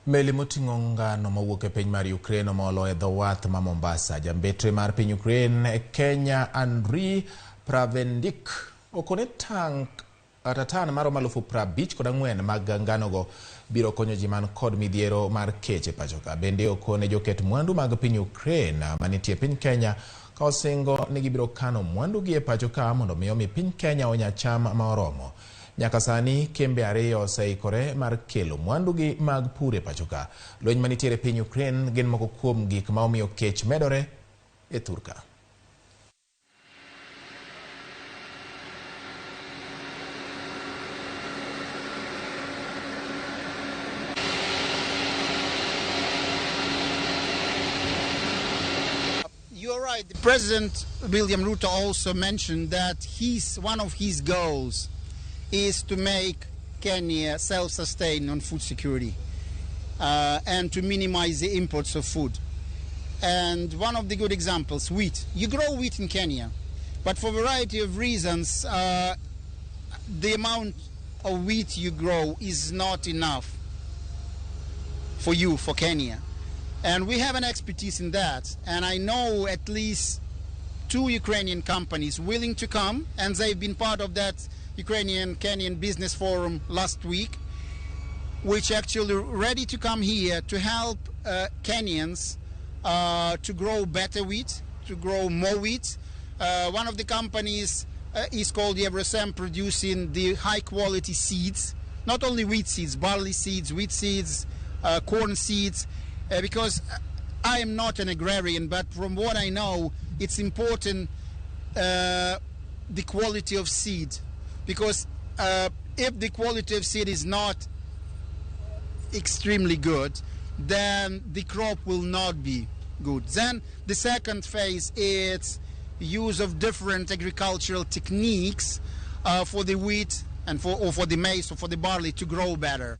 Meli moting'o ngano mowuok e piny mar Ukraine omolo e dho wath ma Mombasa. Jambetre mar piny Ukraine e Kenya Andriy Pravendik okone tank kata tan maromo 54,000 mag nganogo biro konyo ji man kod midhiero mar kech e pacho ka. Bende okone joket mwandu mag piny Ukraine manitie e piny Kenya ka osingo ni gibiro kano mwandugi e pacho ka mondo mi omi piny Kenya onya cham ma oromo. Nyaka sani kembe ariyo oseikore mar kelo mwandugi mag pur e pacho ka. Lweny manitiere e piny Ukraine gin moko kuom gik ma omiyo kech medore e thurka. You're right. President William Ruto also mentioned that one of his goals is to make Kenya self-sustained on food security and to minimize the imports of food. And one of the good examples, wheat. You grow wheat in Kenya, but for a variety of reasons, the amount of wheat you grow is not enough for you, for Kenya. And we have an expertise in that. And I know at least 2 Ukrainian companies willing to come, and they've been part of that Ukrainian-Kenyan Business Forum last week, which actually ready to come here to help Kenyans to grow better wheat, to grow more wheat. One of the companies is called Evrosem, producing the high-quality seeds, not only wheat seeds, barley seeds, wheat seeds, corn seeds, because I am not an agrarian, but from what I know, it's important, the quality of seed, because if the quality of seed is not extremely good, then the crop will not be good. Then the second phase is use of different agricultural techniques for the wheat and for, or for the maize or for the barley to grow better.